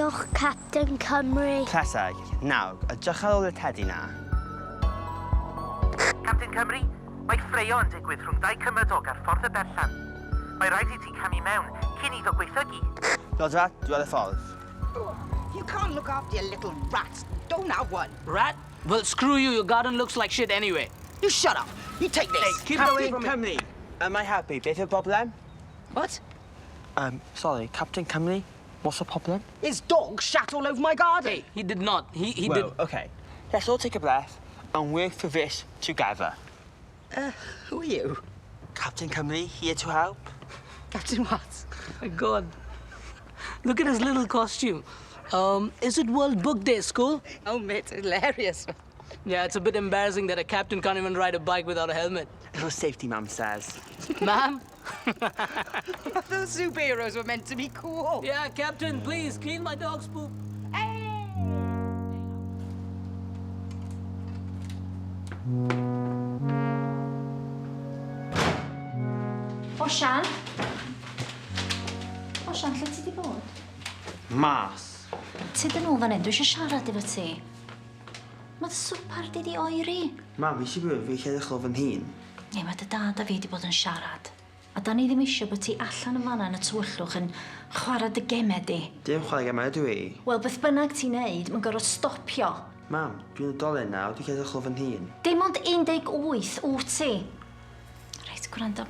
Diolch, Captain Cymru. Pleser. Nawr, edrych ar ôl y tedi 'na. Captain Cymru, mae ffraeo yn digwydd rhwng dau cymydog ar Ffordd y Berllan. Mae rhaid i ti camu mewn cyn iddo gwaethygu. Roger, dwi ar y ffordd. You can't look after your little rat. Don't have one. Rat? Well, screw you. Your garden looks like shit anyway. You shut up. You take this. Hey, keep it away Captain from me. Cymru, am I helpu? Beth yw'r broblem? What? Sorry, Captain Cymru, what's the problem? His dog shat all over my garden. Hey, he did not. He well, did. okay. Let's all take a breath and work for this together. Who are you? Captain Cymru, here to help. Captain what? My God. Look at his little costume. Is it World Book Day, school? Oh, mate, hilarious. Yeah, it's a bit embarrassing that a captain can't even ride a bike without a helmet. For safety, Mum says. Ma'am? Those superheroes were meant to be cool. Yeah, Captain, please clean my dog's poop. Osian? Osian, lle ti di bod? Mas. Tyd yn ôl fan hyn, dwi eisiau siarad efo ti. Mae dy swpar di di oeri. Mam, fi eisiau byw, fi eisiau edrych o fy nhîn. Neu mae dy dad a fi di bod yn siarad. A da ni ddim eisiau bod ti allan yn fanna yn y tywyllwch yn chwarae dy gemau di. Dim chwarae gemau ydw i. Wel, beth bynnag ti'n neud, mae'n gorfod stopio. Mam, dwi'n oedolyn nawr, dwi'n edrych o fy nhîn. Dim ond 18 wyt ti. Reit, gwrando,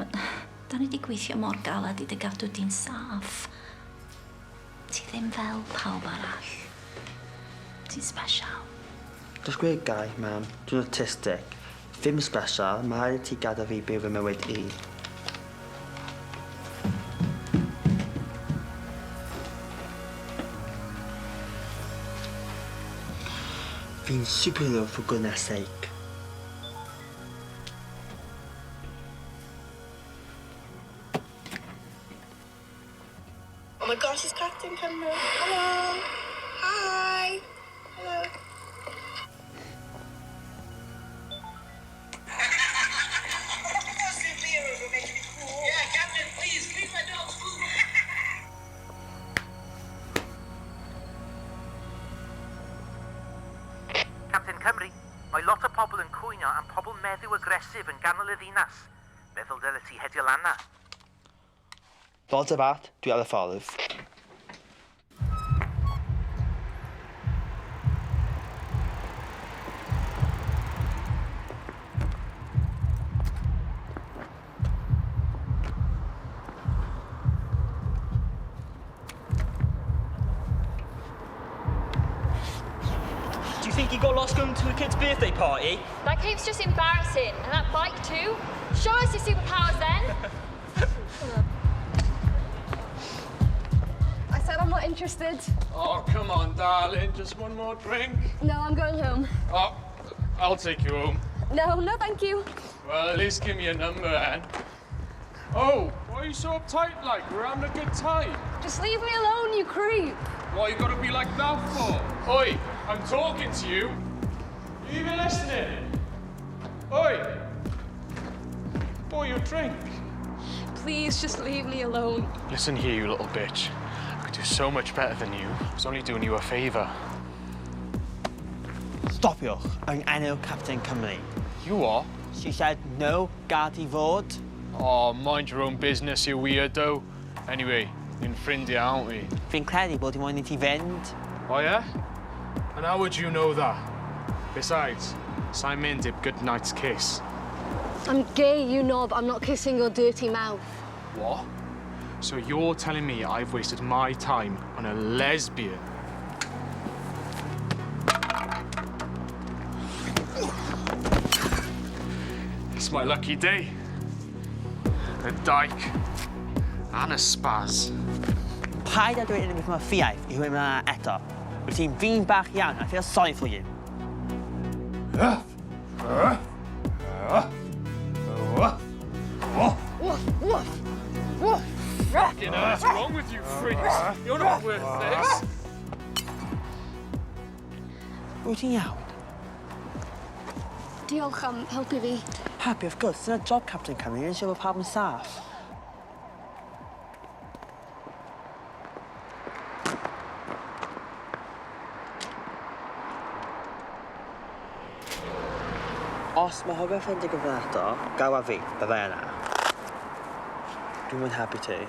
da ni di gweithio mor galad i dy gadw di'n saff. Ti ddim fel pawb arall. Ti'n special. Just gweud gai, mam, dwi'n autistic. Ddim special, mae rhaid i ti gadael fi byw fy mywyd i. Fi'n superhero for goodness sake. Oh my gosh, it's Captain Cymru. Hello. Hi. Hello. Superheroes were meant to be cool. Yeah, Captain, please clean my dog's poop. Captain Cymru, mae lot o pobl yn cwyno am pobl meddw agresif yn ganol y ddinas. Meddwl dyle ti hedio lan na. Roger that, dwi ar y ffordd. Do you think he got lost going to a kid's birthday party? That cape's just embarrassing. And that bike too. Show us your superpowers then. I said I'm not interested. Oh, come on, darling. Just one more drink. No, I'm going home. Oh, I'll take you home. No, no, thank you. Well, at least give me a number, then. Oh, why are you so uptight like? We're having a good time. Just leave me alone, you creep. Why you gotta be like that for? Oi, I'm talking to you. You even listening? Oi! Boy, your drink. Please just leave me alone. Listen here, you little bitch. I could do so much better than you. I was only doing you a favour. Stopiwch, yng enw Captain Cymru. You are? She said no, gad i fod. Oh, mind your own business, you weirdo. Anyway, ni'n ffrindiau, aren't we? Fi'n credu bod i moyn i ti fynd. Oh, yeah? And how would you know that? Besides, sai'n mynd heb good night's kiss. I'm gay, you knob. I'm not kissing your dirty mouth. What? So you're telling me I've wasted my time on a lesbian? It's my lucky day. A dyke and a spaz. Paid â dweud unrhyw beth mor ffiaidd i rhywun yma eto. Wyt ti'n fi'n bach iawn, I feel sorry for you. Fucking hell, what's wrong with you freaks? You're not worth this. Wyt ti'n iawn? Diolch am helpu fi. Happy, of course. Dyna job Captain Cymru, yn siŵr bod pawb yn saff. Os mae rhywbeth yn digwydd eto, gawa fi, byddai yna. Dwi'n mynd happy ti.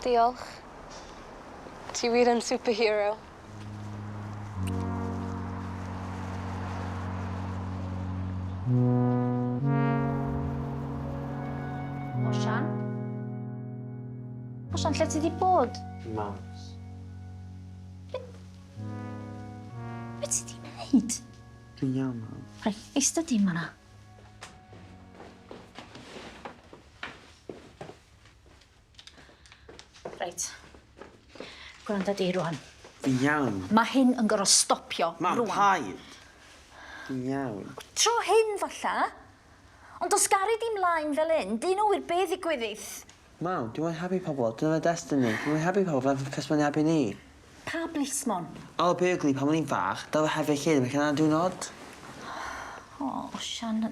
Diolch. Ti wir yn superhero. Osian? Osian, lle ti di bod? Mas. Be ti di wneud? Dwi'n iawn, mam. Reit, eista di fan'na. Reit. Gwranda di rwan. Fi'n iawn. Mae hyn yn gorfod stopio Mam, rwan. paid! Fi'n iawn. Tro hyn falla. Ond os gari di mlaen fel hyn, dyn nhw wir be ddigwyddith. Mam, dwi'n moyn happy pobl. Dyna fe destiny. Dwi'n moyn happy pobl fel plismon happy ni. Pa blismon? Al Berkeley, pan o'n i'n fach, dal fe hefyd lle, mae'n cynnal diwrnod. O, Osian...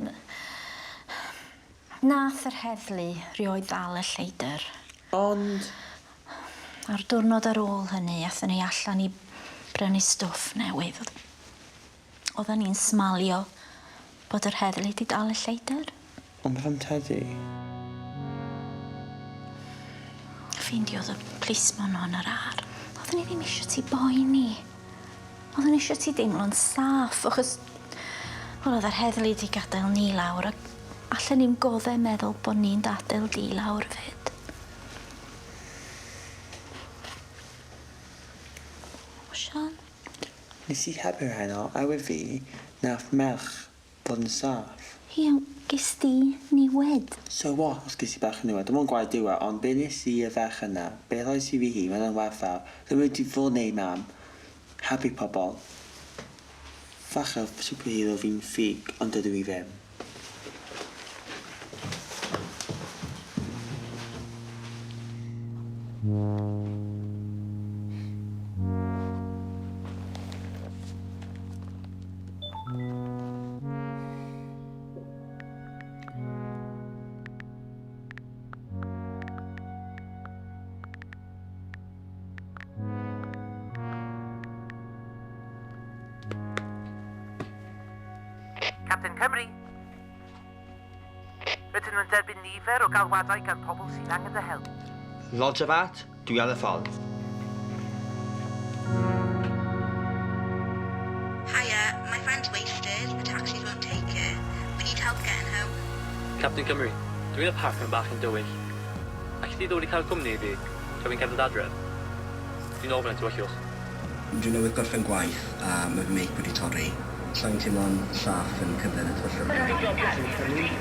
Nath yr heddlu rioed ddal y lleidr. Ond... A'r diwrnod ar ôl hynny, athon ni allan i brynu stwff newydd. Oedden ni'n smalio bod yr heddlu 'di dal y lleidr. Ond beth am Teddy? Ffeindiodd y plismon nhw yn yr ar. Oedden ni ddim eisiau ti boeni. Oedden ni eisiau ti deimlo'n saff, achos... Wel, oedd yr heddlu 'di gadael ni lawr, ac allan ni'm goddau meddwl bod ni'n gadael di lawr 'fyd. Osian? Nes i helpu heno, a we fi, nath merch fod yn saff. Ie, ges di niwed. So what, os ges i bach o niwed? Dim ond gwaed yw e, ond be nes i y ferch yna, be rhoes i fi hi, mae'n werthfawr. Ddim wedi fod neud, mam. Helpu pobl. Falle superhero fi'n ffug, ond dydw i ddim. Captain Cymru. Rydyn nhw'n derbyn nifer o galwadau gan pobl sydd angen dy help. Roger that, dwi ar y ffordd. Hiya, my friend's wasted. The taxis won't take it. We need help getting home. Captain Cymru, dwi'n y parc yn bach yn dywyll. Allet ti ddod i cael cwmni i fi, tra fi'n cerdded adref? Dwi'n ofn y tywyllwch. Dwi newydd gorffen gwaith a mae fy meic wedi torri. Sa'n teimlo'n saff yn cerdded y tywyllwch.